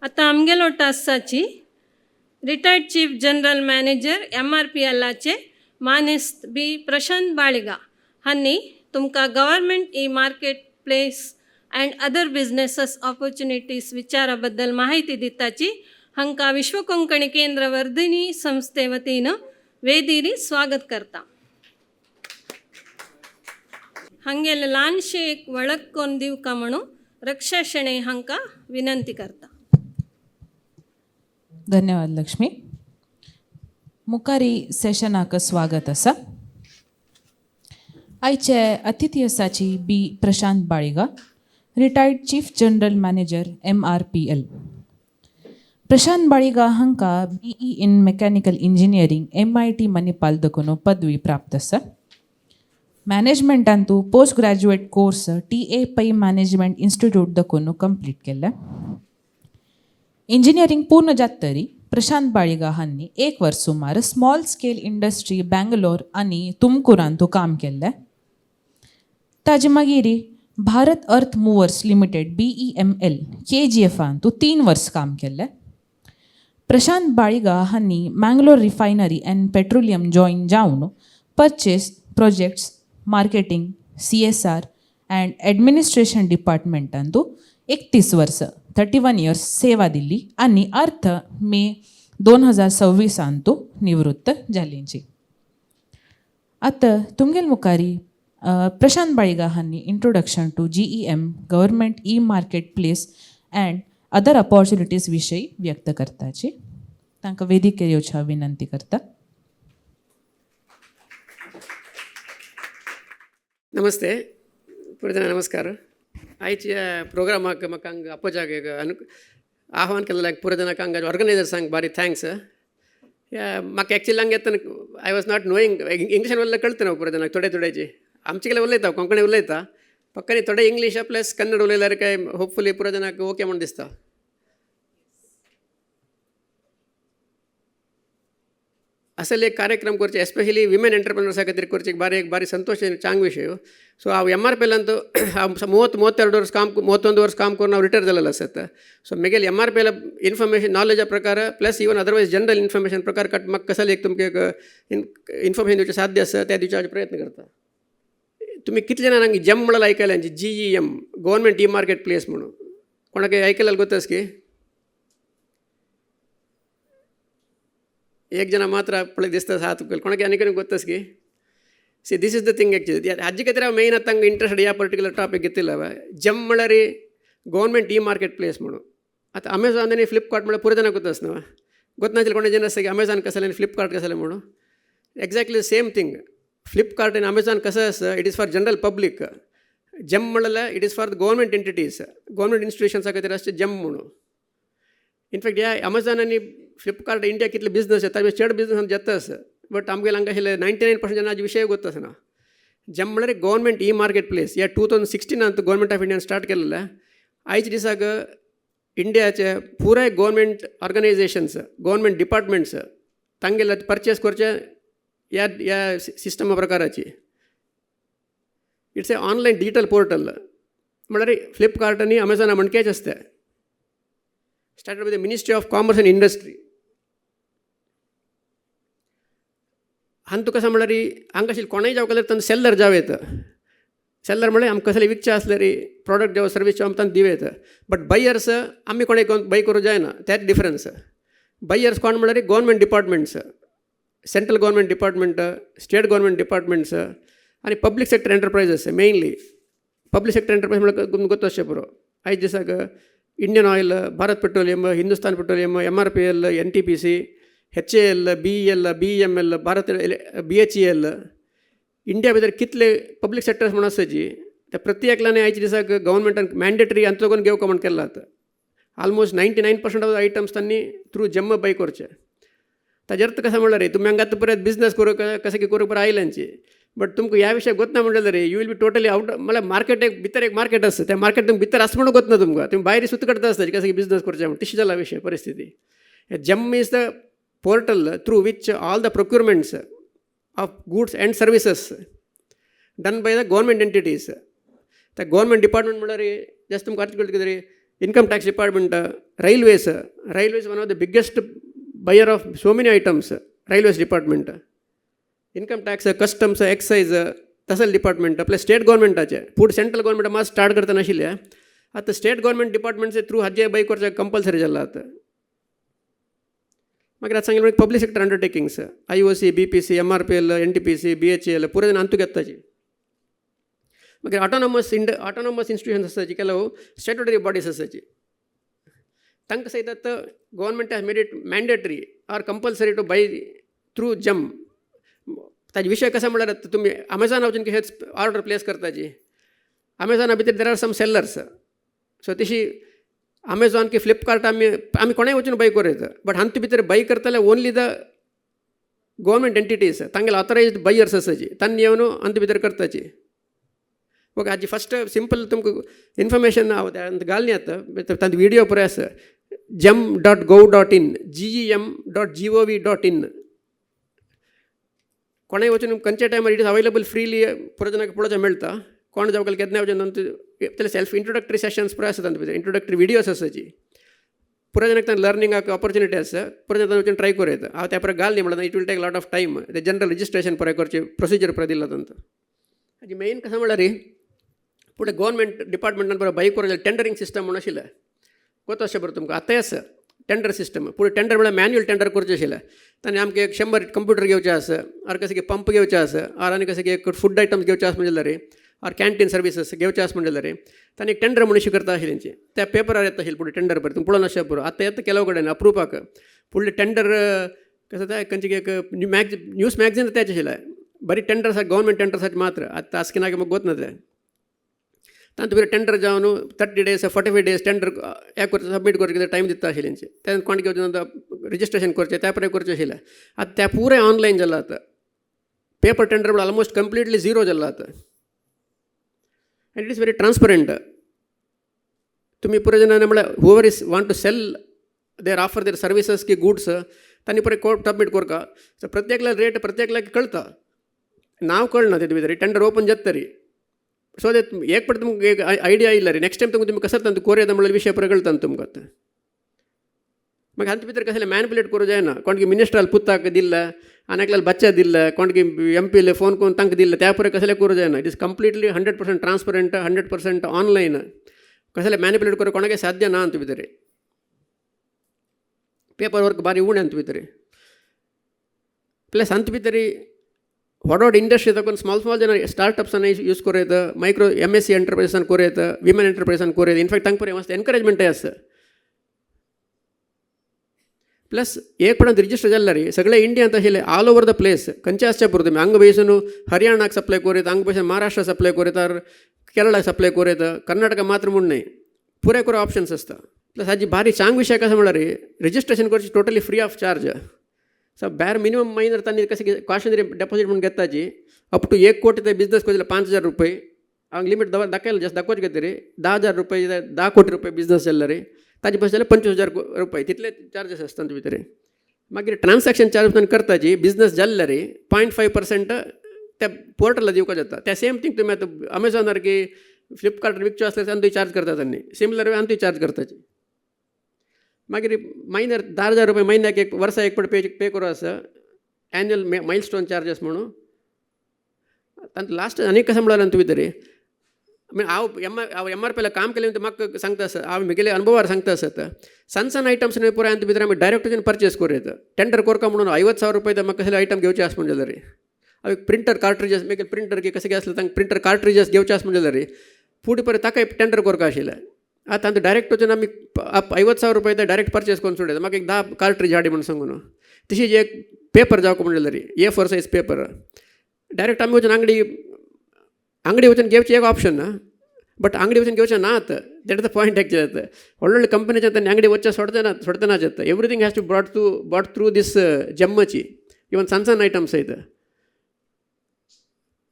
आतां आमगेलो टास्साची retired chief general manager MRPLाचे मानेस्त बी प्रशांत बाळिगा हांणी तुमकां government e market place and other businesses opportunities विचारा बद्दल माहिती दिताची. हांकां विश्व कोंकणी केंद्र वर्धिनी संस्थे वतीन वेदिरी स्वागत करता. हांगेले ल्हानशे एक वळख कोन्न दिवका म्हणून रक्षा शणै हांकां विनंती करता. धन्यवाद लक्ष्मी. मुखारी सेशनाक स्वागत आसा. आयचे अतिथी आसाची B Prashant Baliga, retired chief general manager MRPL. Prashant Baliga हांकां BE in mechanical engineering MIT Manipal दखून पदवी प्राप्त आसा. मॅनेजमेंटांतू post graduate course TA Pai management institute दखून कंप्लीट केल्लें. इंजिनियरींग पूर्ण जातरी प्रशांत बाळिगा हांणी एक वर्स सुमार स्मॉल स्केल इंडस्ट्री बँगलोर आनी तुमकूरांतू काम केल्लें. ताजे मागीर Bharat earth movers limited BEML KGFांतू 3 वर्स काम केल्लें. प्रशांत बाळिगा हांणी Mangalore refinery and petroleum join जावन purchase, projects, marketing, CSR and administration डिपार्टमेंटांतू 31 वर्स 31 इयर्स सेवा दिली आनी अर्थ मे 2026 निवृत्त जालींची. आतां तुमगेल मुखारी प्रशांत बाळिगा हांणी introduction to GEM government e market place and other opportunities विशयी व्यक्त करताची. तांकां वेदिकेर येवची हांव विनंती करता. नमस्ते पुरजना, नमस्कार. आयच्या प्रोग्रामाक म्हाका हांगा अपोजाक अनु आव्हान केल्ल्याक पुरजनाक हांगा ऑर्गनायझर्सांक बारी thanks. म्हाका एक्चुअली हांगा येतना I was not knowing इंग्लिशान उलयल्यार कळटा न्हू पुरजनाक थोडे थोडेचे आमचे कडेन उलयता, कोंकणी उलयता पक्का थोडे इंग्लीश प्लस कन्नड उलयल्यार काय होपफुली पुरजनाक ओके म्हूण दिसता. असले एक कार्यक्रम करचे एस्पेशली विमेन एंटरप्रिनर्सा खातीर करचे बारी एक बारी संतोष चांग विशय. सो हांव MRPL हांव 32 वर्स काम 31 वर्स काम करून हांव रिटायर जालेलो आसत. सो मेगेल MRPL information नॉलेजा प्रकार plus even otherwise general information प्रकार कट म्हाका कसले एक तुमकां एक इन्फॉर्मेशन दिवचें साध्य आसा त्या दिवचे प्रयत्न करता. तुमी कितले जाणांक जेम म्हणल्यार आयकलें? GEM government e market place म्हणून कोणाक आयकल्यार गोत की एक जण मात्र पळय दिसता हात कोणाक आनी कोणी गोत्तस की. See this is the thing actually हाजे खातीर हांव मेन आतां इंट्रस्टेड ह्या पर्टिक्युलर टॉपीक घेतिल्लो. जेम म्हळ्यार गव्हर्मेंट ई मार्केट प्लेस म्हणून. आतां अमेझॉन आनी फ्लिपकार्ट म्हळ्यार पुरो जाणां गोत्तस न्हू, गोत नाशिल्लें कोणा जेन्ना आसता की अमेझॉन कसलें आनी फ्लिपकार्ट कसलें म्हणून. एक्झॅक्टली सेम थिंग, फ्लिपकार्ट आनी अमेझॉन कसं आसा it is for general public. GeM म्हणल्यार it is for the government entities, government इन्स्टिट्युशन्सा खातीर आसचें जेम म्हणून. इनफॅक्ट ह्या अमेझॉन आनी फ्लिपकार्ट इंडिया कितले बिजनस येता ताजे चड बिजनस जाता आसा, बट आमगेले हांगा आशिल्ले 99% जाणां हाजे विशय गोत आसना. जेम म्हळ्यार गव्हर्मेंट ई मार्केट प्लेस ह्या 2016 गव्हर्मेंट ऑफ इंडियान स्टार्ट केलेलें. आयच्या दिसाक इंडियाचे पुराय गव्हर्मेंट ऑर्गनायझेशन्स, गव्हर्मेंट डिपार्टमेंट्स तांगेले परचेस करचे ह्या ह्या सिस्टमा प्रकाराची. It's a online digital portal म्हळ्यार फ्लिपकार्ट आनी अमेझॉना म्हणकेच आसता. Started by the Ministry of Commerce and Industry. हांतू कसं म्हळ्यार हांगा आशिल्लें कोणूय जावं जाल्यार तांचो सेल्लर जावं येता. सेल्लर म्हळ्यार आमकां कसलें विकचें आसल्यार प्रोडक्ट जावं सर्वीस जावं तांकां दिवं येता. बट बयर्स आमी कोणें बाय करूं जायना, त्याच डिफरन्स. बयर्स कोण म्हळ्यार government departments, central government department, state government departments आनी public sector enterprises. Mainly public sector enterprise म्हळ्यार तुमकां गोत्त आसचें पुरो. आयज दिसाक Indian Oil, Bharat Petroleum, Hindustan Petroleum, MRPL, NTPC, HAL, BEL, BEML, Bharat BHEL, India भितर कितले पब्लीक सेक्टर्स म्हणून आसाची त्या प्रत्येकल्यान आयच्या दिसाक गव्हर्मेंटान मॅन्डेटरी अंतलोगून घेवका म्हण केला. आतां almost 99% of items तांणी थ्रू जेम्म बाय करचे. ताजेर अर्थ कसो म्हणल्यार तुमी हांगा आतां परत बिजनस करूंक कशें कितें करूंक बरें आयल्यांची, बट तुमकां ह्या विशयाक गोत ना म्हणलें रे you will be totally out. म्हणल्यार मार्केट एक भितर एक मार्केट आसता, त्या मार्केट तुमकां भितर आसा म्हणून गोत ना तुमकां, तुमी भायर सुद्दां करता आसता कशें बिजनस करचें म्हण. तशी जाला विशय परिस्थिती. GeM is the portal through which all the procurements of goods and services done by the government entities. त्या गव्हर्मेंट डिपार्टमेंट म्हणल्यार जास्त तुमकां अर्थ कळटा कितें. Income tax department, railways. Railways one of the biggest buyer of so many items. Railways department, income tax, customs, excise, तहसील department, plus state गव्हर्मेंटाचे. Food central government मात स्टार्ट करता नाशिल्लें. आतां स्टेट गव्हर्मेंट डिपार्टमेंटचे थ्रू हाजे बाय करचें कंपल्सरी जालां आतां. मागीर आतां सांगलें, public sector undertakings, IOC, BPC, MRPL, NTPC, BHEL, पुरे जाण अंतू घेताची. मागीर ऑटोनॉमस इन्स्टिट्यूशन्स आसाची, ಕೆಲವು स्टॅट्युटरी बॉडीज आसाची, तांकां सयत आतां government has made it mandatory or compulsory to buy through GeM. ताजे विशय कसा म्हणल्यार, आतां तुमी अमेझॉना वचून कशें ऑर्डर प्लेस करताची, अमेझॉना भितर there are some sellers. So तशी अमेझॉन की फ्लिपकार्ट आमी कोणाय वचून बाय करूं येता, बट हातूंत भितर बाय करतले ओन्ली the government entities. तांगेले ऑथरायज्ड बायर्स आसाची, तांणी येवन हातूंत भितर करताची. ओके, हाजी फस्ट सिंपल तुमकां इन्फॉर्मेशन हांव घालनी आतां. तांचे विडियो पुराय आसा, gem.gov.in, gem.gov.in. कोणाय वचून खंयच्या टायमार it is available freely, पुरो जाणांक पळोवचें मेळटा. कोण जावं केन्ना वचून तेले सेल्फ इंट्रोडक्टरी सेशन्स पुराय आसा, तांचे भितर इंट्रोडक्टरी विडियोस आसाची. पुरो जाणांक तांकां लर्निंगाक ऑपॉर्च्युनिटी आसा. पुरो जाणां वचून ट्राय करूं येता. हांव त्या पुरो घाल न्ही म्हणल्यार it will take lot of time. ते जनरल रजिस्ट्रेशन पुराय करचें प्रोसिजर पुराय दिला तांचो. हाजी मेन कसं म्हणल्यार, फुडें गव्हर्मेंट डिपार्टमेंटान बरो बाय करूं टेंडरींग सिस्टम म्हणून आशिल्लें. कोत अशें बरें तुमकां आतांय आसा टेंडर सिस्टम. फुडें टेंडर म्हळ्यार मॅन्युअल टेंडर करचें आशिल्लें. तांणी आमकां एक 100 कंप्युटर घेवचे आसा, ऑर कशें की पंप घेवचें आसा, ऑर आनी कशें की एक फूड आयटम्स घेवचे आसा म्हणजे जाल्यार, ऑर कॅन्टीन सर्विसीस घेवचे आसा म्हणजे जाल्यार, तांणी एक टेंडर म्हणून इश्यू करता आशिल्लें. त्या पेपरार येता आशिल्लें फुडें टेंडर बरें तुमी पळोवन अशें पुरो. आतां येता ಕೆಲವು कडेन अप्रुपाक. फुडलें टेंडर कसं तें खंयचे एक मॅग न्यूज मॅगझीन त्याच आशिल्लें. बरी टेंडर आसा, गव्हर्मेंट टेंडर्साचे मात्र. आतां आसकी ना म्हाका गोत ना तें. तांतूत भितर टेंडर जावन 30 days, 45 days tender हें करचें, सबमीट करचें कितें टायम दिता आशिल्लें. तें कोण घेवचें, रजिस्ट्रेशन करचें, त्या प्रमाणे करचें आशिल्लें. आतां तें पुराय ऑनलायन जालां. आतां पेपर टेंडर म्हळ्यार ऑलमोस्ट कंप्लिटली झिरो जाल्लो आतां, and it is very transparent. तुमी पुराय जाणां म्हळ्यार whoever is want to sell their offer, their services की गुड्स, तांणी पुराय कोट सबमीट करका. सो प्रत्येकल्या रेट प्रत्येकल्याक कळटा, नांव कळना तेतून भितर टेंडर ओपन जाता तरी. सो that एक पट तुमकां एक आयडिया येयला रे, नेक्स्ट टायम तुमकां तुमी कसो तांकां कोर येता म्हणल्यार विशय पुराय कळटा तुमकां आतां. मागीर हातूंत भितर कसलें मॅनिपुलेट करूं जायना. कोणकी मिनिस्टराक पुताक दिल्ले, आनी एकल्याक बच्चा दिल्ले, कोणकी एम पीले फोन करून तांकां दिल्ले, त्या पुराय कसलें करूं जायना. It is completely 100% transparent, 100% online. कसलें मॅनिपुलेट करूं कोणाकय साध्य ना हातूंत भितर. पेपर वर्क बारी उणें हातूंत भितर. प्लस हातूंत भितर व्हड व्हड इंडस्ट्री दाखोवन स्मॉल स्मॉल जाणां स्टार्टअप्सान यूज करूं येता, मायक्रो एमएसएमई एंटरप्रायजान करूं येता, विमन एंटरप्रायजान करूं येता. इनफॅक्ट तांकां बरें मस्त एनकरेजमेंटय आसा. प्लस एक पणांत रिजिस्टर जाल्यार सगळे इंडियांत आशिल्ले, ऑल ओवर the place खंयचे आसचे पुरो, तुमी हांगा बैसून हरियाणाक सप्लाय करूं येता, हांगा बैसून महाराष्ट्रा सप्लाय करूं येता, केरळाक सप्लाय करूं येता. कर्नाटका मात्र म्हूण न्हय, पुरे पुरो ऑप्शन्स आसता. प्लस हाजी बारीक चांग विशय कसो म्हणल्यार, रजिस्ट्रेशन करचें totally free of charge. So bare minimum minor तांणी कशें कॉशनरी डेपॉजीट म्हणून घेताची. अप टू 1 कोटी ते बिजनेस करतले 5,000 रुपये. हांगा लिमीट दाखयला, जस्ट दाखोवचें कितें तरी. 10,000 रुपये, 10 कोटी रुपये बिजनेस जाल्यार ताजे पयशे जाल्यार 25,000 रुपये, तितले चार्जीस आसता तांचे भितर. मागीर ट्रान्सॅक्शन चार्ज तांणी करताची बिजनेस जाल्यार 0.5% त्या पोर्टला दिवपाक जाता. त्या सेम थींग तुमी आतां अमेझॉनार की फ्लिपकार्टार विकच्यो आसल्यार तांतूय चार्ज करता तांणी, सिमिलर वे आमतूय चार्ज करताची. मागीर मायनर 10,000 रुपये म्हयन्याक एक वर्सा एक पट पे पे करूं आसा, एन्युअल मायल स्टोन चार्जस म्हणून. तांतूत लास्ट आनी कशें म्हणल्यार तुमी तरी हांव एम हांव एमआरपीएल काम केलें, म्हाका सांगता आसा, हांव म्हगेले अनुभवार सांगता आसत. सಣ್ಣ सಣ್ಣ ಐಟಮ್ಸ್ ಪೂರ ಅಂತ भितर आमी डायरेक्ट वचून पर्चेस करूं येता. टेंडर करका म्हणून 50,000 रुपये म्हाका कसले आयटम घेवचे आसा म्हणून जाल्यार, हांव एक प्रिंटर कार्ट्रिजस, मागीर प्रिंटर की कशें आसलें, तांकां प्रिंटर कार्ट्रिजस घेवचे आसा म्हणून जाल्यार फुडें परत ताका टेंडर करका आशिल्लें. आतां आतां डायरेक्ट वचून आमी 50,000 रुपये डायरेक्ट पर्चेस करून सोडयता, म्हाका एक 10 कार्ट्रीज हाडी म्हणून सांगून. तशीच एक पेपर जावं म्हणून जाल्यार, A4 size paper direct आमी वचून अंगडी वचून घेवची एक ऑप्शन ना, बट अंगडी वचून घेवचें ना आतां. That is the point actually. आतां व्हडले व्हडले कंपनीचे तांणी अंगडी वचचें सोडचे ना, सोडचे ना जाता. Everything has to brought through this जेम्माची, even सಣ್ಣ सಣ್ಣ आयटम्स सयत.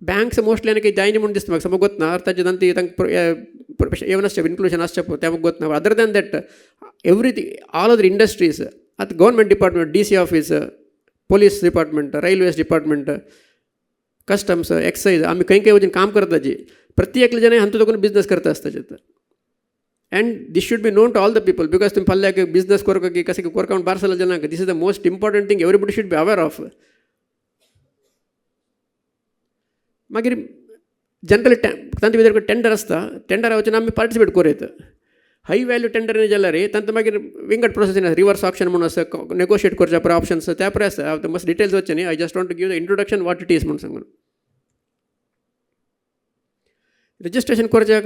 बँक्स मोस्टली आनी जायना म्हूण दिसता म्हाका, समज ना ताचे तांची तांकां येवन आसचें इन्क्लुजन आसचें तें म्हाका गोत ना. Other than that, everything, all other industries, आतां government department, DC office, police department, railways department, customs, excise, आमी खंय खंय वचून काम करताची, प्रत्येक जण हांतूत बिजनेस करता आसता. And this should be known to all the people because तुमी फाल्यां बिजनस करपाक की कशें करपाक बारसला जनांक this is the most important thing everybody should be aware of. मागीर जनरली तांचे भितर टेंडर आसता, टेंडरा वचून आमी पार्टिसिपेट करूं येता. हाय व्हॅल्यू टेंडर जाल्यार तांकां मागीर विंगड प्रोसेस आसा, रिवर्स ऑप्शन म्हणून आसा, नेगोशिएट करच्या पुराय ऑप्शन आसा, त्या पुराय आसा. हांव मस्त डिटेल्स वचचें न्ही, I just want to give the introduction what it is म्हणून सांगून. रजिस्ट्रेशन करच्याक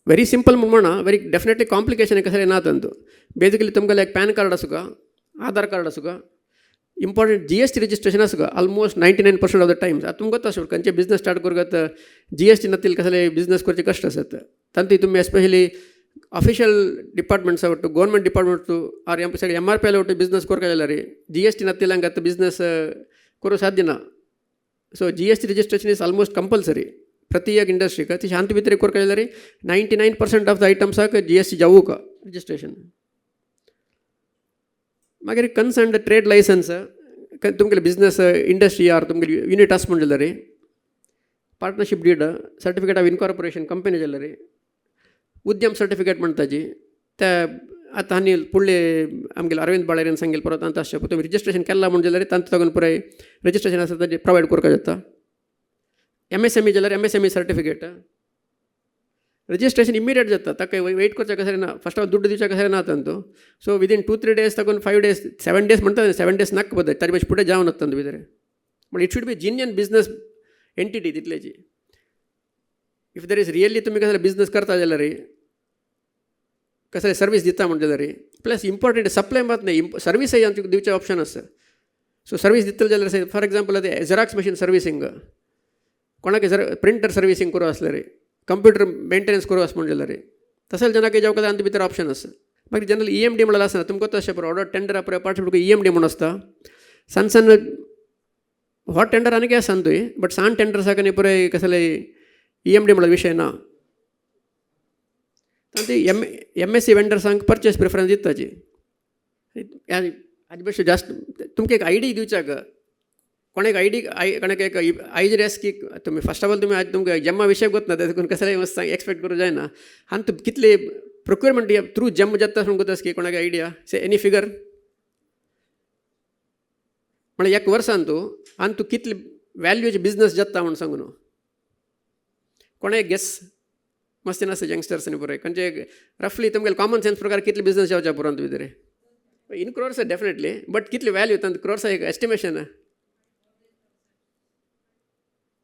व्हेरी सिंपल म्हूण म्हणा, व्हेरी डेफिनेटली कॉम्प्लिकेशन कसलें ना तातूंत. बेजिकली तुमकां एक पॅन कार्ड आसूं का, आधार कार्ड आसूं का, इम्पॉर्टंट GST registration आसूं का, almost 99% of the times. आतां तुमकां आसूं खंयचे बिजनस स्टार्ट करूंक GST नातील कसले बिजनस करचे कश्ट आसत. तांतूय तुमी एस्पेशली ऑफिशियल डिपार्टमेंट्सा वट्टू, गव्हर्मेंट डिपार्टमेंट आर सगळे MRPL वट्टू बिजनस करपाक जाल्यार GST नातील हांगा आतां बिजनस करूंक साध्य ना. So GST registration is almost compulsory प्रति एक इंडस्ट्रीक. ती शांत भितर करपाक जाल्यार 99% ऑफ the आयटम्साक GST जावूक रजिस्ट्रेशन. मागीर कन्सर्न्ड ट्रेड लायसन्स, तुमगेले बिजनस इंडस्ट्री आर तुमगेली युनीट आसा म्हण जाल्यार, partnership deed, certificate of incorporation company जाल्यार, उद्यम सर्टिफिकेट म्हणटाची त्या आतां आनी फुडले आमगेले अरविंद बाळेरीन सांगेल परत तांकां आसचें तुमी रजिस्ट्रेशन केलां म्हण जाल्यार तांकां तागून पुराय रजिस्ट्रेशन आसा ताजें प्रोवायड करपाक जाता. MSME जाल्यार MSME certificate registration immediate जाता, ताका वेट करचें कसलें ना, फर्स्ट ऑफ ऑल दुड्ड दिवचें कसलें ना तांतू. सो विदीन 2-3 days ताकून 5 days 7 days म्हणटा, 7 days नाका पद्दत ताजे मातशें फुडें जावन वता तातूंत भितर. But it should be genuine business entity तितल्याची. If there is really तुमी कसले बिजनस करता जाल्यार, कसले सर्वीस दिता म्हण जाल्यार, प्लस इम्पॉर्टंट सप्लाय मात न्ही, सर्वीसय आमचे दिवचें ऑप्शन आसा. सो सर्वीस दितले जाल्यार फॉर एग्जाम्पल आतां झेरॉक्स मशीन सर्विसींग, कोणाक जर प्रिंटर सर्विसींग करूं आसल्यार, कंप्युटर मेंटेनन्स करूं आसा म्हण जाल्यार, तशें जेन्ना जावं आनी भितर ऑप्शन आसा. मागीर जनरल EMD म्हणल्यार आसना तुमकां तशें पुरो ऑर्डर टेंडर पुराय पार्टिसिपेट EMD म्हूण आसता. सान सान हो टेंडर आनी आसा न्हय, बट सान टेंडर्साक न्ही पुराय कसले EMD म्हणल्यार विशय ना. ती MSC वेंडर्सांक परचेस प्रिफरन्स दिताची. हाजे पेक्षा जास्त तुमकां एक आयडी दिवच्याक कोणाक आयडी कोणाक एक आयज एस की तुमी फर्स्ट ऑफ ऑल तुमी आज तुमकां जेम्मा विशय गोत ना देखून कसलें एक्सपेक्ट करूं जायना. आनी तुमी कितले प्रोक्युरमेंट थ्रू जेम जाता म्हूण गोत की कोणाक आयडिया से एनी फिगर म्हळ्यार एक वर्सान तूं आनी तूं कितले व्हॅल्यूचे बिजनस जाता म्हूण सांगू न्हू. कोणाक गेस मस्ती नासता यंगस्टर्स न्ही पुराय खंयचे रफली तुमगेले कॉमन सेन्स प्रकार कितले बिजनस जावच्या पुरान भितर इन क्रोर्स डेफिनेटली, बट कितले व्हॅल्यू तांकां क्रोर्स एक एस्टिमेशन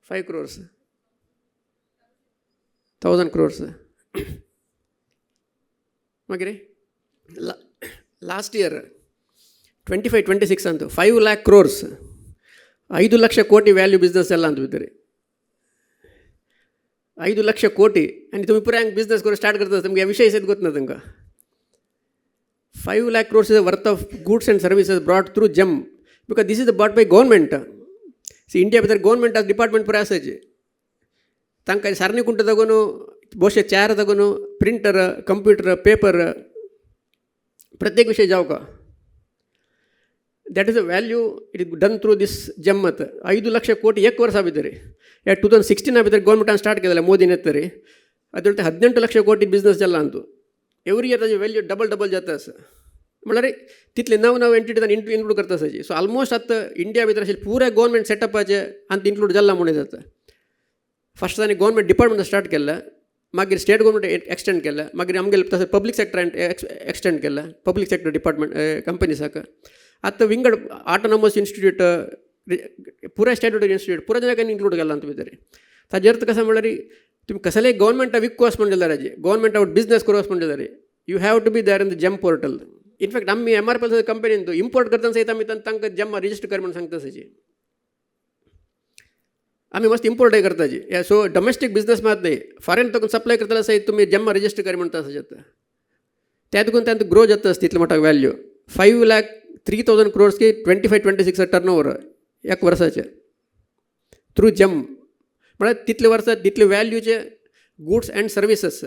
5 crores, 1000 crores. मागीर last year 25-26 अंतु 5 lakh crores, 5 lakh ಕೋಟಿ ವ್ಯಾಲ್ಯೂ ಬಿಸ್ನೆಸ್ ಎಲ್ಲ ಅಂತ ಬಿದ್ದರೆ 5 ಲಕ್ಷ ಕೋಟಿ. ಆनी तुमी पुराय बिजनस करून स्टार्ट करता तुमकां विशय सयत गोत ना तुमकां. 5 lakh crores is worth of goods and services brought through GeM because this is the bought by government. See India भितर गव्हर्मेंट डिपार्टमेंट पुराय आसाचे, तांकां सारणी कुंट तगून बोशे चॅर तगून प्रिंटर कंप्युटर पेपर प्रत्येक विशय जावका. That is a value it is done through this GeM. 5 lakh ಕೋಟಿ एक वर्सा भितर या 2016 भितर गव्हर्मेंटान स्टार्ट केलें मोदीन येतरी ಅದ್ರ 18 ಲಕ್ಷ ಕೋಟಿ बिजनस जाला अंतू. एवरी इयर ताजी व्हॅल्यू डबल डबल जाता आसा. म्हणल्यार तितले नव नव एंटिटी तांणी इन्क्लूड करता आसाची. सो ऑलमोस्ट आतां इंडिया भितर आशिल्ले पुराय गव्हर्मेंट सेटअपाचे आनी इन्क्लूड जाला म्हणून जाता. फर्स्ट तांणी गव्हर्मेंट डिपार्टमेंट स्टार्ट केल्लें, मागीर स्टेट गव्हर्मेंट एक्सटेंड केलें, मागीर आमगेले तशें पब्लीक सेक्टर एक्सटेंड केलें, पब्लीक सेक्टर डिपार्टमेंट कंपनीसाक. आतां विंगड ऑटोनॉमस इन्स्टिट्यूट पुराय स्टॅट्युटरी इन्स्टिट्यूट पुराय जाग्यांनी इन्क्लूड केलां आतां भितर. ताजे अर्थ कसो म्हणल्यार तुमी कसलेय गव्हर्मेंटा विकू आसा म्हण जाल्यार गव्हर्मेंटा बिजनस करूं आसा म्हण जाल्यार you have to be there in the GeM portal. In fact आमी MRPL कंपनीन इम्पोर्ट करतना सयत आमी तांकां जेम रजिस्टर कर म्हूण सांगता सजी. आमी मस्त इम्पोर्टय करताची. सो डोमेस्टीक बिजनस मात न्ही, फॉरेन तकून सप्लाय करतना सयत तुमी जेम रजिस्टर कर म्हणटा आसा जाता. त्या देखून तांकां ग्रो जाता आसता तितले मोठो व्हॅल्यू. 5,03,000 crores की 25-26 टर्न ओवर एक वर्साचें थ्रू जेम. म्हळ्यार तितले वर्सां तितले व्हॅल्यूचे गुड्स अँड सर्विसीस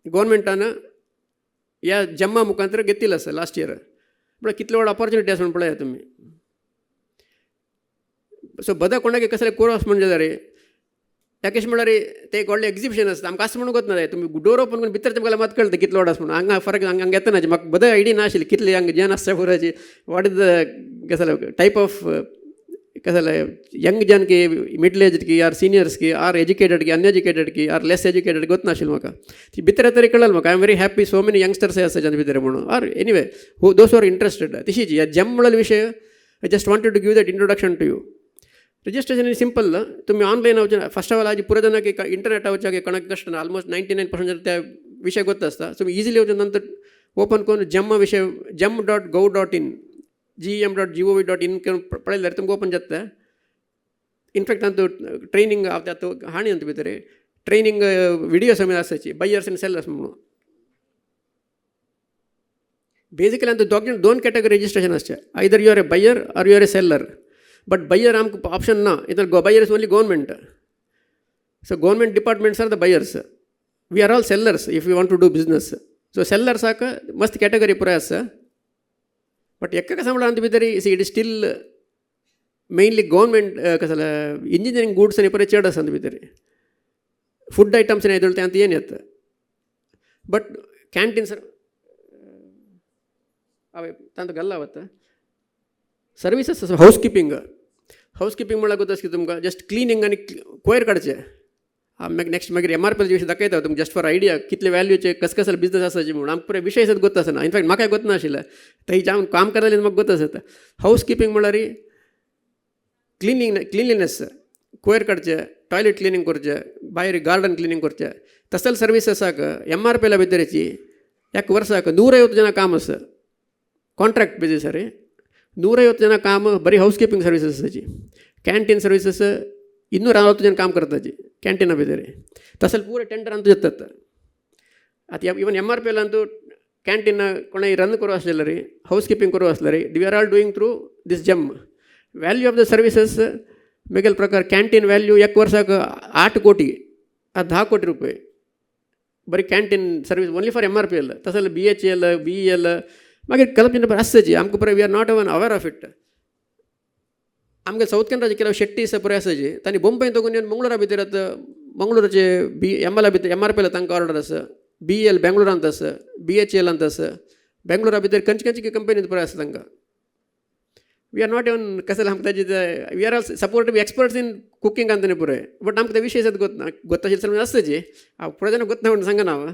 गव्हर्मेंटान ह्या जेम्मा मुखांतर घेतिल्लें आसा लास्ट इयर. म्हळ्यार कितले व्हड ऑपॉर्च्युनिटी आसा म्हण पळयात तुमी. सो बदा कोणाक कसले कोर्स म्हण जाल्यार कशें म्हणल्यार तें एक व्हडलें एग्जिबिशन आसता. आमकां आसा म्हणून गोत ना, तुमी डोर ओपन करून भितर तुमकां मात कळटा कितलो व्हड आसा म्हणून. हांगा फरक हांगा येतना म्हाका बदल आयडिया नाशिल्ली कितले हांगा जन आसता पुरायची, what is the कसले टायप ऑफ कसले यंग जन की मिडल एज की are seniors की are educated की अनएज्युकेटेड की are less educated गोत नाशिल्लें म्हाका. ती भितर तरी कळ्ळें म्हाका. I am very happy, so many youngsters आसा ज्या भितर म्हणून, or anyway who those are interested. तशीच ह्या जेम म्हणलेलो विशय, I just wanted to give that introduction to you. Registration is simple. तुम्ही ऑनलाईन वचून, फर्स्ट ऑफ ऑल आज पुरे जाणांक इंटरनेट वचपाक कोणाक कश्ट ना, ऑलमोस्ट 99% त्या विशय गोत आसता. तुमी इजिली वचून नंतर ओपन करून जेम विशय gem.gov.in, gem.gov.in करून पळयल्यार तुमकां ओपन जाता. इनफॅक्ट अंतू ट्रेनिंग आतां हाणी अंत भितर ट्रेनिंग विडियोस आसाची, बायर्स आनी सेलर्स म्हणून. बेसिकली अंत दोग दोन कॅटेगरी रजिस्ट्रेशन आसचें, either you are a buyer or you are a seller. But buyer आमकां ऑप्शन ना इतर, buyer is only government. So government departments are the buyers, we are all sellers if you want to do business. So सेलर्साक मस्त category पुराय आसा. But एका कशें म्हणल्यार आमचे भितर it is still mainly government कसले इंजिनियरींग गुड्स आनी पुराय चड आसा भितर. फूड आयटम्स न्ही ते आतां येन येता, बट कॅन्टीन सर हय तांकां गल्ला वता. सर्विसीस आसा, हावस किपिंग. हावस किपिंग म्हणल्यार गोत की तुमकां जस्ट क्लिनींग आनी कोयर काडचें. मागीर नेक्स्ट मागीर एम आर पी विशय दाखयता तुमकां, जस्ट फॉर आयडिया कितले व्हॅल्यूचे कस कसले बिजनस आसाचे म्हणून. आमकां पुराय विशय सुद्दां गोत आसना. इनफॅक्ट म्हाकाय गोत नाशिल्लें, थंय जावन काम करतालें म्हाका गोत आसता. हावस किपिंग म्हणल्यार क्लिनींग, क्लिनलीनेस, कोयर काडचें, टॉयलेट क्लिनींग करचें, भायर गार्डन क्लिनींग करचें. तसले सर्विसीसाक एम आर पी एला भितरची एक वर्साक 150 ಜನ काम आसा, कॉन्ट्रॅक्ट बेजीसार 150 ಜನ काम. बरी हावस किपिंग सर्विसीस आसाची. कॅन्टीन सर्विसीस 240 ಜನ काम करताची कॅन्टीना भितर. तसले पुरे टेंडर अंतू जातात. आतां even M R P L Antu canteen कोणें रन करूं आसलें जाल्यार, हावस किपिंग करूं आसल्यार, we are all doing through this GeM. Value of the services मेगेल प्रकार कॅन्टीन व्हॅल्यू एक वर्साक 8 कोटी, 10 कोटी रुपये बरी canteen service only for MRPL. तसले B H L, B E L, मागीर कल्पना आसताची आमकां पुराय, we are not even aware of it. आमगे सावथ कॅनराचे ಕೆಲವು शेट्टीस पुराय आसाची, तांणी बॉम्बे तकून येवन मंगळुरा भितर आतां मंगळूरचे बी एम एला भितर एम आर पी एल तांकां ऑर्डर आसा, बी एल बेंगळुरांत आसा, बी एच एलांत आसा, बेंगळुरा भितर खंयचे खंयचे कंपनीत पुराय आसा तांकां. We are not even कसले आमकां ताजे, we are all support be experts in cooking अंतने पुराय, बट आमकां ते विशय सुद्दां गोत ना. गोत आशिल्लें आसताची, हांव पुराय जाणां गोत ना म्हणून सांगना हांव.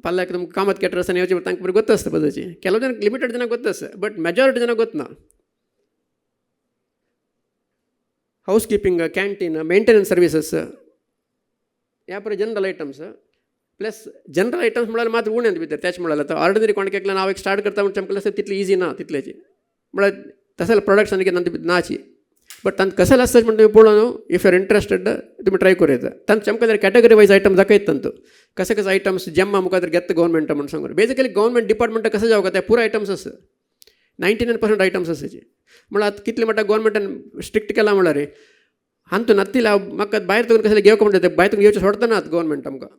पाल्याक तुमकां कामत कॅटरर्स आनी येवचे तांकां बरें गोत आसता पद्दती. ಕೆಲವು ಜನ लिमिटेड ಜನ ಗೊತ್ತು आसा, बट मेजॉरिटी ಜನ ಗೊತ್ತು ना. House keeping, canteen, maintenance services ह्या पळय general items. Plus general items म्हळ्यार मात उणें भितर त्याच म्हळ्यार आतां ऑर्डिनरी कोण केकल्यान हांव एक स्टार्ट करता म्हणजे आमकां तितलें इजी ना तितल्याची, म्हळ्यार तसले प्रोडक्ट्स आनी कितें नाची. बट तांकां कसले आसता म्हण तुमी पळोवन न्हू, if you are interested तुमी ट्राय करूं येता. तांकां आमकां कॅटेगरी वायज आयटम दाखयता, तांतू कशें कशें आयटम्स जेम्मा मुखार घेता गव्हर्मेंट म्हणून सांगून. बेजिकली गव्हर्मेंट डिपार्टमेंट कसं जावं ते पुरो आयटम्स आसा, 99% आयटम्स आसाची. म्हळ्यार आतां कितले म्हणटा गव्हर्मेंटान स्ट्रिक्ट केलां म्हळ्यार हांतू नातिल्लें हांव म्हाका भायर तुका कसलें घेवंक म्हणटा ते भायर तुका घेवचें सोडतना आतां गव्हर्मेंट आमकां.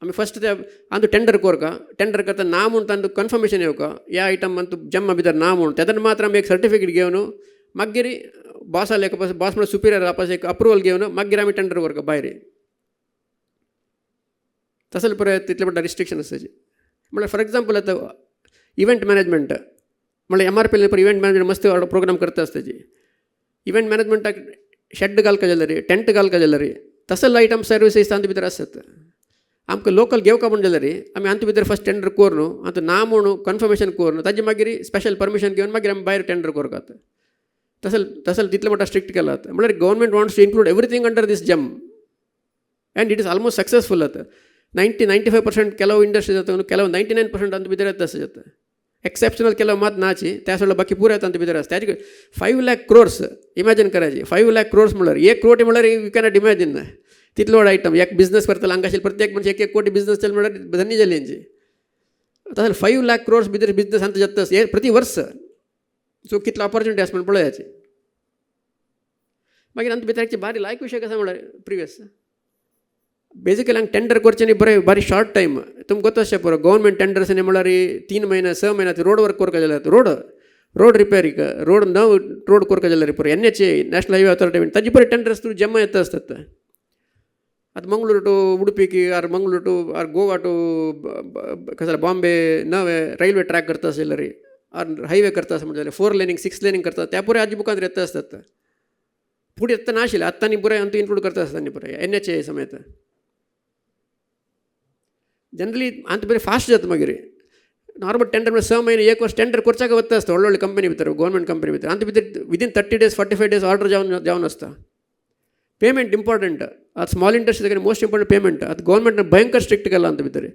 आमी फस्ट ते अंतू टेंडर कोरका, टेंडर करता ना म्हूण तांतू कन्फर्मेशन येवका ह्या आयटम अंतू जेम्मा भितर ना म्हूण. तेन्ना मात्र आमी एक सर्टिफिकेट घेवन मागीर बॉसा लेखा बॉस म्हळ्यार सुपिरियर आपस एक अप्रुवल घेवन मागीर आमी टेंडर करका भायर. तसले पळय तितले म्हणटा रिस्ट्रिक्शन आसाची. म्हळ्यार फॉर एग्जाम्पल आतां इव्हेंट मॅनेजमेंट म्हळ्यार M R P L event management मस्त प्रोग्राम करता आसताची. इव्हेंट मॅनेजमेंटाक शेड घालका जाल्यार, टेंट घालका जाल्यार, तसले आयटम सर्विसीस तांचे भितर आसतात. आमकां लोकल घेवका म्हण जाल्यार आमी हांतू भितर फस्ट टेंडर करून आतां ना म्हणून कन्फर्मेशन करून ताजे मागीर स्पेशल परमिशन घेवन मागीर आमी भायर टेंडर करतात. तसले तसले तितले मोठा स्ट्रिक्ट केला. म्हळ्यार government wants to include everything under this GeM and it is almost successful. आतां 90-95% ಕೆಲವು ಇಂಡಸ್ಟ್ರೀಸ್ जाता, ಕೆಲವು 99% ಅಂತ भितर तशें जाता. एक्सेप्शनल ಕೆಲವು मात नाची, त्या सोडलं बाकी पुराय तांचे भितर आसा. त्याचे 5 लॅक क्रोर्स इमॅजिन करायचे. 5 लॅक क्रोर्स म्हळ्यार 1 कोटी म्हळ्यार you cannot imagine तितलो व्हड आयटम. एक बिझनस करतलो हांगा आशिल्ले प्रत्येक मनश 1-1 कोटी बिझनस चल म्हळ्यार धन्य जाली हेंची. तशें 5 लॅक क्रोर्स भितर बिझनस हांगा जाता हे प्रति वर्स. सो कितलो ऑपॉर्च्युनिटी आसा म्हण पळयाचे. मागीर आमच्या भितर बारी लायक विशय कसा म्हळ्यार प्रिवियस बेसिकली हांगा टेंडर करचें न्ही बरें बारीक शॉर्ट टायम तुमकां गोत आसचें पुरो. गव्हर्मेंट टेंडर्स न्ही म्हळ्यार 3 म्हयने 6 म्हयने रोड वर्क करपा जाल्यार, रोड रोड रिपेरीक, रोड नव रोड करपा जाल्यार पुरो N H A, national highway authority ताजी पुरो टेंडर्स थ्रू जेम्मा येता आसतात. आतां Mangalore to Udupi or Mangalore to or Goa to कसले बॉम्बे नवे रेल्वे ट्रॅक करता आशिल्ले आर हायवे करता आसा म्हणटा जाल्यार फोर लेनींग सिक्स लेनींग करता त्या पुराय आजी बुकांत येता आसतात. फुडें येता नाशिल्लें आत्तां आनी पुराय अंतू इन्क्लूड करता आसता न्ही पुराय एनएचए समेत. जनरली अंत बरें फास्ट जाता मागीर नॉर्मल टेंडर म्हळ्यार 6 महिने 1 वर्स टेंडर करच्याक वता आसता व्हडले व्हडले कंपनी भितर, गव्हर्मेंट कंपनी भितर. आनी भितर विदीन 30 days 45 days order जावन जावन आसता. पेमेंट इम्पॉर्टंट आतां small industry most important payment. आतां गव्हर्मेंटान भयंकर स्ट्रिक्ट केला अंत भितर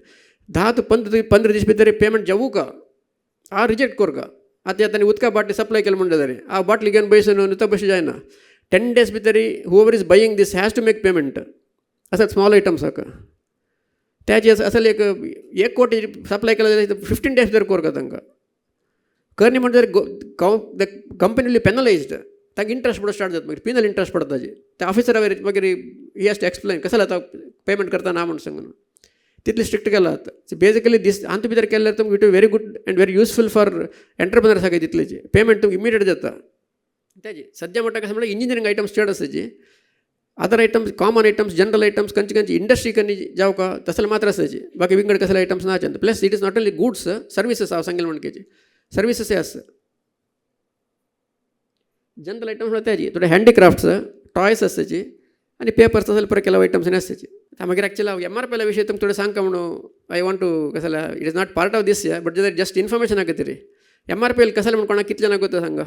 10 to 15 दीस भितर पेमेंट जावू का आ रिजेक्ट करका. आतां आतां उदका बाटली सप्लाय केली म्हणटा जाल्यार आ बाटली घेवन बसून नुस्ता बशी जायना. 10 days भितर whoever is buying this has to make payment. आसात स्मॉल आयटम्साक त्याचे असल एक 1 कोटी सप्लाय केलं जाल्यार 15 days भितर करका तांकां. करणी म्हणटा the company will be penalised. तांकां इंट्रस्ट पडो स्टार्ट जाता मागीर पिनल इंट्रस्ट पडटा ताजे. त्या ऑफिसरा मागीर he has to explain कसं आतां पेमेंट करता ना म्हण सांगून तितली स्ट्रिक्ट केला आतां. बेजिकली दीस आंत भितर केल्यार तुमकां it very good and very useful for entrepreneurs आसा तितलेची पेमेंट तुमकां इमिडिएट जाता. तेजी सद्या म्हणटा कशें म्हणल्यार इंजिनियरींग आयटम्स चड आसा जी other items common items general items खंयची खंयची इंडस्ट्री कन्नी जावका तसले मात्र आसाची बाकी विंगड कसले आयटम्स ना. Plus it is not only goods services हांव सांगेल म्हणकेची सर्विसीसय आसा. जनरल आयटम्स म्हणल्यार तेजी थोडे हँडीक्राफ्ट्स टॉयस आसाची आनी पेपर्स तसले पुरो केला आयटम्स आसताची. मागीर एक्चुअली हांव एमआरपीएला विशय तुमकां थोडें सांगता म्हणून I want to कसले it is not part of this but just information खातीर एमआरपीएल कसले म्हण कोणाक कितले ना गोता सांगा.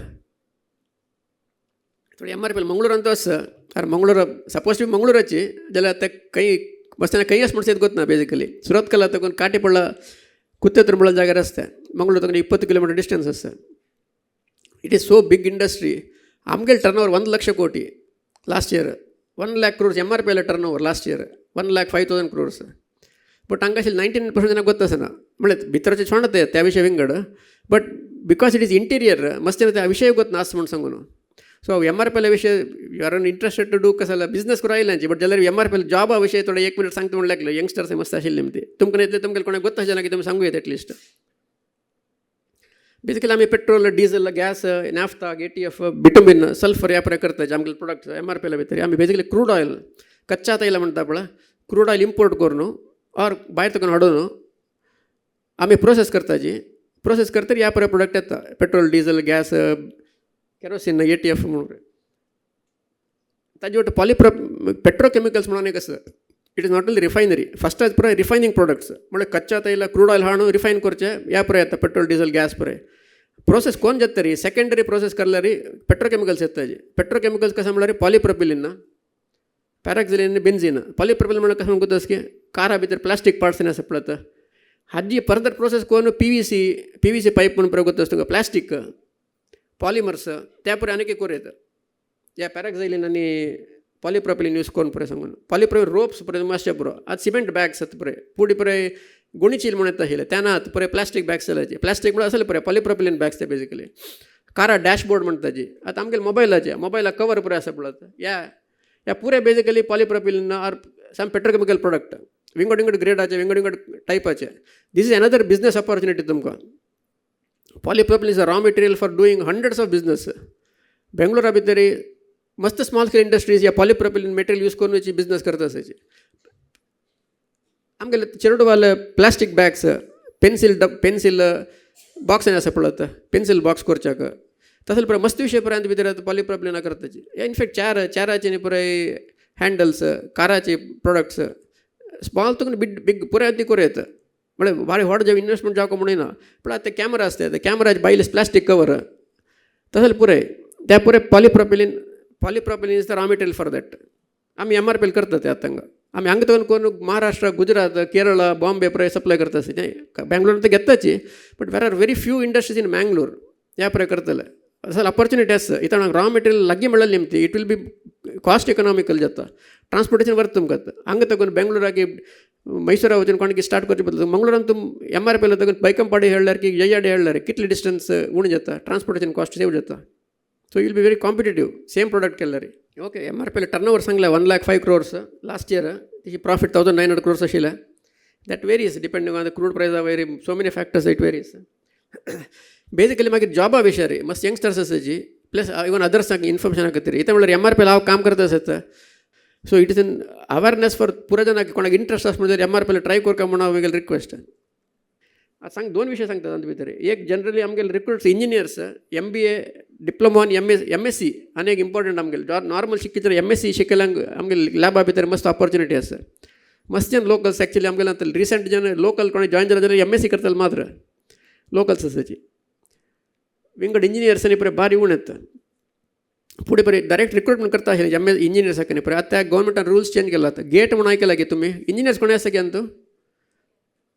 थोडे एमआरपीएल मंगळूरांत आसा आर मंगळूर सपोज टू मंगळूराची जाल्यार ते खंय बसतना खंय आसा म्हणून गोत ना. बेजिकली सुरतकला तकून काटी पडला कुत्तेत्र म्हणून जाग्यार आसता. मंगळूर तकून 20 किलोमिटर डिस्टन्स आसा. It is so big industry. आमगेले turn over 1 lakh crore last year, 1 lakh crores MRPL turn over last year 1,05,000 crores. But हांगा आशिल्ले 99% जाणांक गोत आसना म्हळ्यार भितरचे सोंडत त्या विशय विंगड but because it is interior मस्त त्या विशय गोत ना आसा म्हूण सांगून. सो एमआरपीएल विशय you are interested to do कसं बिझनेस करून आयल्यांची बट जाल्यार एमआरपीएल जॉबा विशय थोडे 1 मिनिट सांगता म्हणून लागले यंगस्टर्स मस्त आशिल्ले ते तुमकां येतले तुमकां कोणाक गोत आशिल्लें की तुमी सांगू येता एटलिस्ट. बेसिकली आमी petrol diesel gas naphtha ATF bitumen sulphur ह्या पुराय करता आमगे प्रोडक्ट्स एमआरपीएला भितर. आमी बेसिकली क्रूड ऑयल कच्चा तैल म्हणटा पळय क्रूड ऑयल इम्पोर्ट करून ऑर भायर तुका हाडून आमी प्रोसेस करताची. प्रोसेस करतरी ह्या पुराय प्रोडक्ट येता petrol diesel gas kerosene ATF म्हणून. ताजे वट पॉलिप्रो पेट्रोकेमिकल्स म्हणून एक आसा. It is not only refinery first आज पुराय रिफायनींग प्रोडक्ट्स म्हळ्यार कच्चा तैल क्रूड ऑयल हाडून रिफायन करचें ह्या पुराय येता पेट्रोल डिझल गॅस पुराय प्रोसेस कोण जाता तरी सेकेंडरी प्रोसेस करल्यार पेट्रोकेमिकल्स येता. पेट्रोकेमिकल्स कसं म्हणल्यार पॉलिप्रोपिलीन पॅराक्झिलीन बेन्झीन. पॉलिप्रोपिलीन म्हणल्यार कसं म्हणटा की कारा भितर प्लास्टीक पार्ट्स आसा पळयता हाजी फर्दर प्रोसेस करून पीव्हीसी पायप म्हणून प्रयोग जाता तुमकां प्लास्टीक पॉलिमर्स त्या पुराय आनीक एक करूं येता. ह्या पॅराक्झायलीन आनी पॉलिप्रोपिलीन यूज करून पुराय सांगून पॉलिप्रोपिलीन रोप्स पुराय मातशें पुरो आतां सिमेंट बॅग्स आतां पुराय पुडी पुराय गोणीचील म्हणून येता आशिल्लें त्या ना पुराय प्लास्टीक बॅग्स जाल्याचे प्लास्टीक म्हणल्यार आसले पुराय पॉलिप्रोपिलीन बॅग्स ते बेजिकली. कारा डॅशबोर्ड म्हणटा जी आतां आमगेले मोबायलाचे मोबायला कवर पुराय आसा पळय ह्या ह्या पुराय basically polypropylene or some petrochemical product विंगड विंगड ग्रेडाचे विंगड विंगड टायपाचे. This is another business opportunity तुमकां. Polypropylene is a raw material for doing hundreds of business. बेंगलोरा भितर मस्त स्मॉल स्केल इंडस्ट्रीज ह्या पॉलिप्रोपिलीन मटेरियल यूज करून बिजनेस करता आसाची. आमगेले चेरडुवाले प्लास्टीक बॅग्स पेन्सील डब पेन्सील बॉक्स आसा पळयता पेन्सील बॉक्स करच्याक तसले पुराय मस्त विशय पुराय भितर पॉलिप्रोपिलीन करताची. इनफॅक्ट चॅराचे न्ही पुराय हँडल्स काराचे प्रोडक्ट्स स्मॉल तुका बिग बिग पुराय ती करूं येता. म्हळ्यार भारी व्हड जेव इन्वेस्टमेंट जावका म्हणून ना पूण आतां कॅमरा आसता ते कॅमराचे बायले प्लास्टीक कवर तसले पुराय त्या पुराय polypropylene is the raw material for that. आमी एमआरपीएल करता ते आतां हांगा आमी हांगा तकून करून महाराष्ट्र गुजरात केरळ बॉम्बे पुराय सप्लाय करता आसा. बेंगलोर तर घेताची but there are very few industries in Mangalore ह्या पुराय करतले. असल ऑपॉर्च्युनिटी आसा इथं रॉ मटेरियल लागीं मेळ्ळें न्ही it will be cost economical जाता. ट्रान्सपोर्टेशन वर्त तुमकां हांगा तकून बेंगलोराक मैसुरा वचून कोणाक स्टार्ट करचें बदल मंगळूरान तुम एमआरपीएल तकून बैकमपाडी हेळ्ळ्यार की जय्याडी हेळ्ळ्यार कितले डिस्टन्स उणें जाता ट्रान्सपोर्टेशन कॉस्ट सेव जाता. So you will be very competitive same product केल्यार. Okay MRPL turn over सांगलें 1,05,000 crores last year तेजी प्रॉफिट 1,900 crores आशिल्लें. That varies depending on the crude price vary so many factors it varies. Basically मागीर जॉबा विशय मस्त youngsters आसाची plus even अदर्सांक इन्फॉर्मेशना खातीर इथं म्हणल्यार एमआरपीएल हांव काम करता आसता. So it is an awareness for पुरा जाणांक कोणाक इंट्रस्ट आसा म्हणल्यार एमआरपीएल ट्राय करका म्हणून हांव म्हगेलें रिक्वेस्ट. आतां सांग, दोन विशय सांगता तातूंत भितर. एक, जनरली आमगेले recruits engineers MBA, diploma आनी एम एस एमएससी आनी एक इम्पॉर्टंट. आमगेले नॉर्मल शिकिल्ले, एमएससी शिकल्यांक आमगेले लॅबा भितर मस्त ऑपॉर्चुनिटी आसा. मस्त जन लोकल्स एक्चुअली आमगेले आतां रिसंट जन लोकल कोण जॉयन जाले जाल्यार एमएससी करतले मात्र लोकल्स आसाची. विंगड इंजिनियर्स आनी पळय बारी उण येता. फुडें पळय डायरेक्ट रिक्रुटमेंट करता आशिल्लें एम एस इंजिनियर्साक न्ही. पळय आतां गोवोरमेंटान रुल्स चेंज केला. आतां गेट म्हणून आयकला की तुमी? इंजिनियर्स कोण आसा की अंतू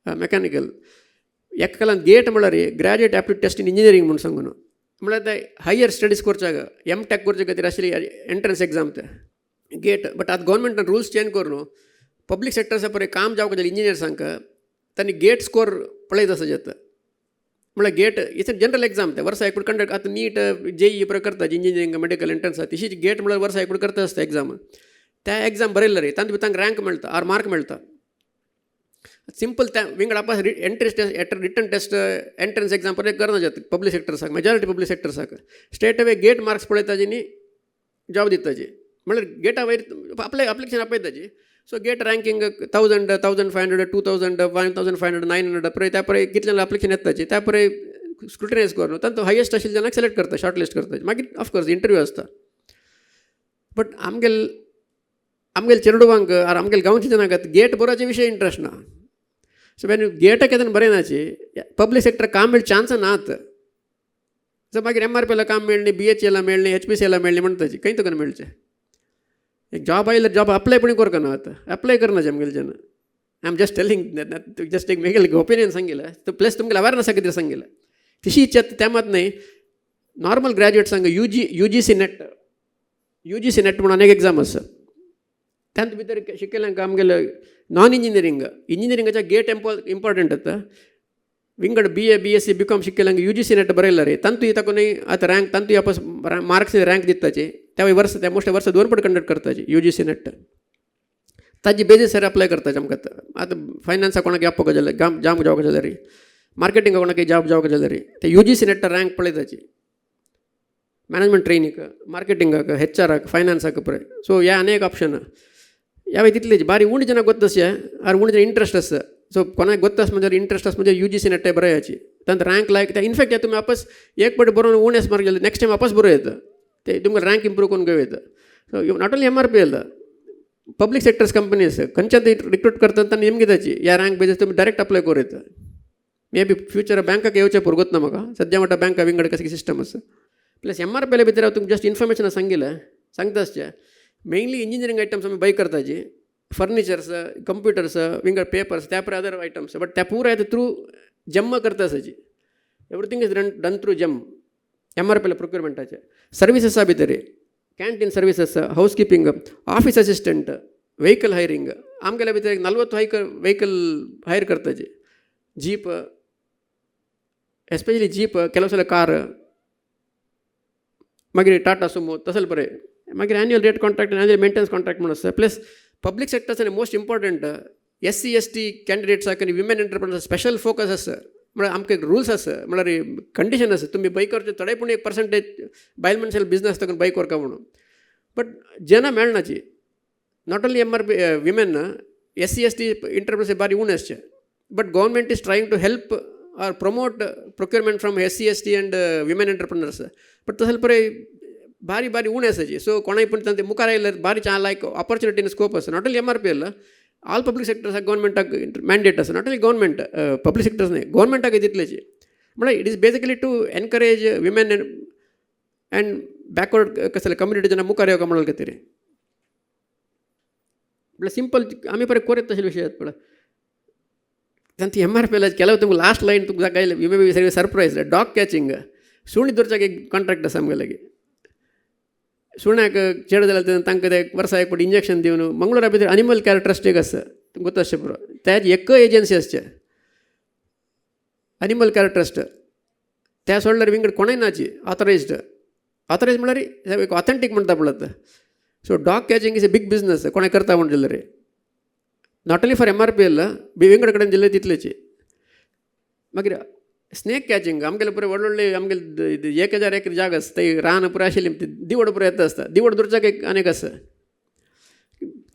मेकॅनिकल एका गेट म्हळ्यार Graduate Aptitude Test in Engineering म्हणून सांगून. म्हळ्यार ते हायर स्टडीज करच्याक, एम टेक करचे खातीर आशिल्ली एंट्रन्स एग्जाम ते गेट. बट आतां गोवोरमेंटान रुल्स चेंज करून पब्लीक सेक्टर्सा पळय काम जावपाक जाय इंजिनियर्सांक, तांणी गेट स्कोर पळयत आसा जाता. म्हळ्यार get it's a general exam. ते वर्सा एक कंडक्ट, आतां नीट, जेई पळय करता इंजिनियरींग मेडिकल एंट्रन्स, तशीच गेट म्हळ्यार वर्सा एक करता आसता एग्जाम. त्या एग्जाम बरयले रे तांचे तांकां रँक मेळटा आर मार्क मेळटा. सिंपल, त्या विंगड आपस entry test, written test, entrance exam पळय करना जाता पब्लीक सेक्टर्साक. मेजॉरिटी पब्लीक सेक्टर्साक स्ट्रेट अवे गेट मार्क्स पळयताजी न्ही जॉब दिताजी. म्हळ्यार गेटा वयर अप्लाय एप्लिकेशन आपयताजी. So GATE ranking 1000, 1500, 2000, 1500, 900 पळय त्या पळय कितले एप्लिकेशन येताची त्या पळय स्क्रुटिनायज करून तांचो हायेस्ट आशिल्ले जाणांक सिलेक्ट करता, शॉर्ट लिस्ट करता. मागीर ऑफकोर्स इंटरव्यू आसता. बट आमगेल चेडवांक आर आमगेल गांवच्या जनांक गेट बरोवचे विशय इंट्रस्ट ना. सो when गेटाक केन्ना बरयनाची, पब्लीक सेक्टर काम मेळ चान्स नात. सो मागीर एमआरपीएला काम मेळ्ळी, बीएचईएला मेळ्ळी, एचपीसीएला मेळ्ळी म्हणटाची खंय तुका मेळचें? एक जॉब आयल्यार जॉब अप्लाय पण करना. आतां अप्लाय करना आमगेले जन. I am just telling, just एक मेगेले ओपिनियन सांगिल्लें, प्लस तुमगेले अवेरनसा खातीर सांगिल्लें. तशी इच्छा त्या मात न्हय. नॉर्मल ग्रॅज्युएट्सांक UGC NET, UGC NET म्हणून अनेक एग्जाम आसा. त्यांत भितर शिकयल्यांक आमगेले नॉन इंजिनियरींग, इंजिनियरिंगाच्या गेट इम्पॉर्टंट आतां. विंगड बीए, बीएससी, बीकॉम शिकयल्यांक यूजीसी नेट बरयला रे तांतूय ताका न्हय आतां रँक, तांतूय आपस मार्क्स रँक दिताचे. त्या वर्स त्या मोस्ट वर्सा दोन पट कंडक्ट करताचे यूजीसी नेट. ताजी बेजीसर अप्लाय करताचे आमकां. आतां आतां फायनान्सा कोणाक जॉब जाल्यार, जाम जाम जावपाक जाल्यार, मार्केटिंगा कोणाक जॉब जावपाक जाल्यार ते यूजीसी नेट रँक पळयताची. मॅनेजमेंट ट्रेनीक, मार्केटिंगाक, एचआराक, फायनान्साक पळय. सो ह्या अनेक ऑप्शन ह्या तितलेच बारी उणी जनाक गोत्त आसा आर उणी जण इंट्रस्ट आसा. सो कोणाक गोत्त आसा म्हणजे इंट्रस्ट आसा म्हणजे यूजीसी नेट बरयाची, तांत रँक लायक. इनफॅक्ट तुमी आपस एक पट बरोवन उणें मार्क जाले, नेक्स्ट टायम आपस बरोवं येता ते तुमकां रँक इम्प्रूव करून घेवं येता. So not only MRPL, public sectors companies खंयच्या रिक्रूट करतात तांणी नेमकी ताची ह्या रँक बेजीस तुमी डायरेक्ट अप्लाय करूं येता. मे बी फ्युचर बँकाक येवचें पुरो, गोत ना म्हाका. सद्या म्हणटा बँका विंगड कशें सिस्टम आसा. प्लस एमआरपीएल भितर हांव तुमकां जस्ट इन्फॉर्मेशन सांगिल्लें सांगता आसचें. मेनली इंजिनियरींग आयटम्स आमी बाय करताची, फर्निचर्स, कंप्युटर्स, विंगड पेपर्स, त्या पळय अदर आयटम्स. बट त्या पुराय थ्रू जेम करता आसाची. Everything is done through GeM. MRPL प्रोक्युरमेंटाचे सर्विसेसा भितर canteen services, house keeping, office assistant, vehicle hiring. आमगेल्या भितर एक 40 ವೆಹಿಕಲ್ ಹೈರ್ करताचे. जीप, एस्पेशली जीप, ಕೆಲವು ಸಲ कार, मागीर टाटा सुमो तसले बरें. मागीर annual rate contract, annual maintenance contract म्हणून आसता. प्लस पब्लीक सेक्टर्स आनी most important SC ST कॅन्डिडेट्साक आनी विमेन एंटरप्रिनर्स स्पेशल फोकस आसा. म्हळ्यार आमकां एक रुल्स आसा, म्हळ्यार कंडिशन आसा, तुमी बाय करचे थोडे पूण एक पर्संटेज बायल मनशाले बिजनस ताका बाय करका म्हणून. बट जेन्ना मेळनाची, not only MRP women, SC ST entrepreneurs बारी उणें आसचे, but government is trying to help or promote procurement from SC ST and women entrepreneurs. But तसले पळय बारी बारी उणें आसाची. सो कोणाय पूण तांचे मुखार आयल्यार बारी लायक ऑपॉर्चुनिटी आनी स्कोप आसा. Not only MRPL, all public sectors गव्हर्मेंटाक mandate आसा. Not only government, public sectors न्हय, गव्हर्मेंटाक तितलेची. म्हळ्यार it is basically to encourage women and backward कसले कम्युनिटी जेन्ना मुखार येवका म्हणून खातीर. म्हळ्यार सिंपल आमी पळय कोरयत तशे विशय पळय तांचे एमआरपीएल केल्यार तुमकां लास्ट लायन तुमकां दाखयलें, you may be surprise. Dog catching, सुणी धरच्याक एक कॉन्ट्रॅक्ट आसा आमगे लागीं. सुण्याक चेड जाल्यार तांकां ते वर्सा एक फावट इंजेक्शन दिवन. मंगळुरा भितर एनिमल केअर ट्रस्ट एक आसा, तुमकां गोत्त आसचें पुरो. त्याच एकय एजन्सी आसचे एनिमल केअर ट्रस्ट. त्या सोडल्यार विंगड कोणूय नाची ऑथरायज्ड. ऑथरायज म्हळ्यार एक ऑथेंटीक म्हणटा पळय. So dog catching is a big business. कोणें करता म्हण जाल्यार not only for MRPL, बी विंगड कडेन दिल्ले तितलेची. मागीर स्नेक कॅचिंग आमगेले पुराय व्हडले व्हडले आमगेले 1000 एकर जागा आसा, ते रान पुराय आशिल्ली, दिवड पुराय येता आसता. दिवड धरच्याक एक आनीक आसा.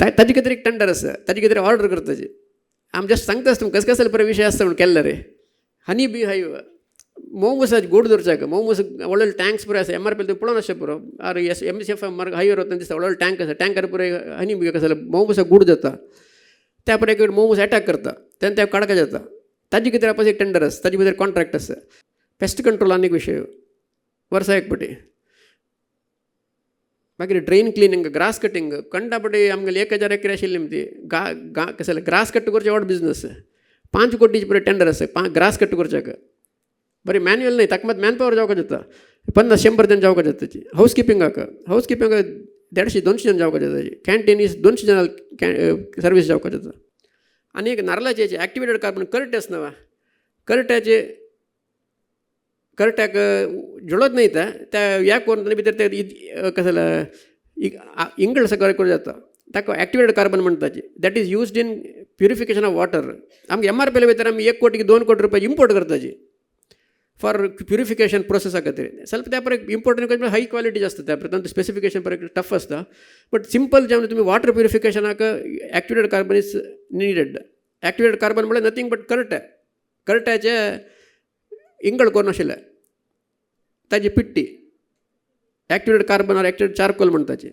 ताजे खातीर एक टेंडर आसा, ताजे खातीर ऑर्डर करताची. आमी जस्ट सांगता आसता तुमकां कसले कसले बरे विशय आसता म्हणून केल्ले रे. हनी बी हायव मोमोस गोड दवरच्याक मोमोस व्हडले टँक्स पुरो आसा. एम आर पी एल पळोवन आसचें पुरो R S M C F मार्ग हायवेर वतना दिसता व्हडलो टँक आसा. टँकार पुरो हनी बी कसले मोमोसा गोड जाता. त्या पुरो एक मोमोस एटॅक करता तेन्ना त्या काडका जाता. ताजे खातीर आपस एक टेंडर आसा, ताजे भितर कॉन्ट्रॅक्ट आसा. पेस्ट कंट्रोल आनी एक विशय वर्सा एक पटी. मागीर ड्रेन क्लिनींग, ग्रास कटींग कंडा पटी आमगेले 1000 एकरी आशिल्ली ती गा गा कसले ग्रास कट करचे व्हड बिजनस. 5 कोटीचे पुरो टेंडर आसा ग्रास कट करच्याक. बरें मॅन्युअल न्हय ताका मात मॅन पावर जावपाक जाता. 50-100 जण जावपाक जाता. ताची हावस किपिंगाक, हावस किपिंगाक 150-200 जण जावपाक जाता. कॅन्टीन is 200 जणां सर्वीस जावपाक जाता. आनी एक नारलाचे एक्टिवेटेड कार्बन करटे आसना वा करट्याचे करट्याक जुळत न्हय त्या ह्या करून भितर ते कसले इंगळ सगळें करूं जाता. ताका एक्टिवेटेड कार्बन म्हणटाची. That is used in purification of water. आमकां एम आर पी एल भितर आमी 1 कोटी 2 कोटी रुपया इम्पोर्ट करताची फॉर प्युरिफिकेशन प्रोसेसा खातीर. ಸ್ವಲ್ಪ त्या परत इम्पोर्ट हाय क्वालिटी आसता, त्या परत स्पेसिफिकेशन परत टफ आसता. बट सिंपल जेन्ना तुमी वॉटर प्युरिफिकेशनाक activated carbon is needed. Activated carbon म्हळ्यार नथींग बट करटे, करट्याचे इंगळ करून आशिल्लें ताजी पिट्टी activated carbon or activated charcoal म्हणटाची.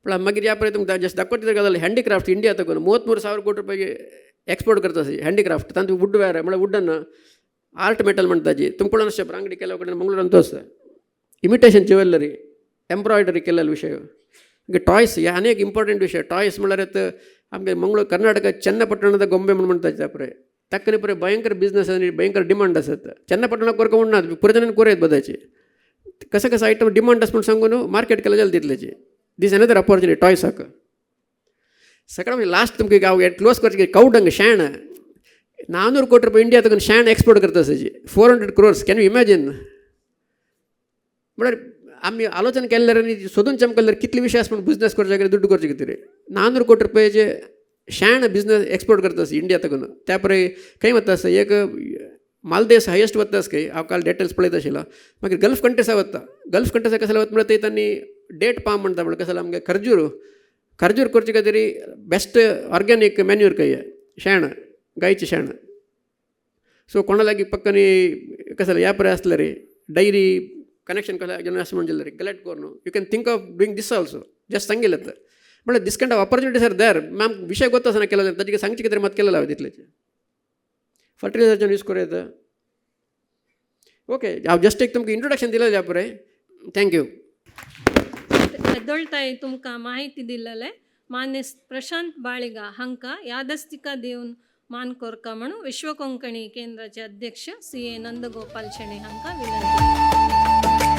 पण मागीर ह्या पळय तुमकां जस्ट दाखोवचे गजाल हँडीक्राफ्ट इंडिया तकून 33,000 कोटी रुपये एक्सपोर्ट करता हँडीक्राफ्ट. तांतूत वुड वेर म्हळ्यार वुडन आर्ट मेटल म्हणटाची. तुमकां पळोवन आसचें अंगडी केल्या कडेन मंगळूरान आसा. इमिटेशन ज्युवेलरी, एम्ब्रॉयडरी केलेलो विशय. मागीर टॉयस हे आनी एक इम्पॉर्टंट विशय. टॉयस म्हळ्यार आमगे मंगळूर कर्नाटक चन्नपट्टणದ ಗೊಂಬೆ म्हण म्हणटाचे त्या पळय ताका पळय भयंकर बिजनस आनी भयंकर डिमांड आसत. चन्नपट्टणाक कोरका म्हणना पुरो जाणांनी कोरयत बदाची कसं कसं आयटम डिमांड आसा म्हूण सांगून मार्केट केलं जाल्यार तितल्याची. दीस अनदर ऑपॉर्च्युनिटी टॉयसाक. सगळं म्हणजे लास्ट तुमकां हांव क्लोज करचें कवडंग शेण 400 कोटी रुपये इंडिया तकून शेण एक्सपोर्ट करता आसा. 400 crores, can you imagine. म्हळ्यार आमी आलोचन केल्ल्यार आनी सोदून चमकल्यार कितले विशय आसा म्हूण बिजनस करच्या दुड्डू करचे कितें. 400 कोटी रुपयाचे शेण बिजनस एक्सपोर्ट करता आसा इंडिया तकून. त्या पळय खंय वता आसा एक मालदेस हायेस्ट वता आसा खंय हांव काल डिटेल्स पळयत आशिल्लो. मागीर गल्फ कंट्रीसा वता. गल्फ कंट्रीसा कसले वता म्हळ्यार थंय तांणी डेट पाम म्हणटा म्हळ्यार कसले आमगे खर्जूर, खर्जूर करचे खातीर बेस्ट ऑर्गेनीक मॅन्यूर खंय शेण, गायचें शेण. सो कोणा लागीं पक्कनी कसले ह्या पळय आसलें रे डायरी कनेक्शन कसलें जेन्ना आसा म्हणजें रे कलेक्ट करून you can think of doing this also. Just सांगिल्लें म्हळ्यार this kind of opportunities are there. Ma'am विशय गोत्त आसना केलो ताजे सांगचें कितें मात केलें हांवें तितलेचें. फर्टिलायजर यूज करूं येता. ओके हांव जस्ट एक तुमकां इंट्रोडक्शन दिलें पळय. Thank you. एदोळताय तुमकां माहिती दिल्लेले मानेस्त प्रशांत बाळिगा हांकां यादस्तिका दिवन मान कोरका म्हणून विश्व कोंकणी केंद्राचे अध्यक्ष सी ए नंदगोपाल शेणे हांकां विनंती.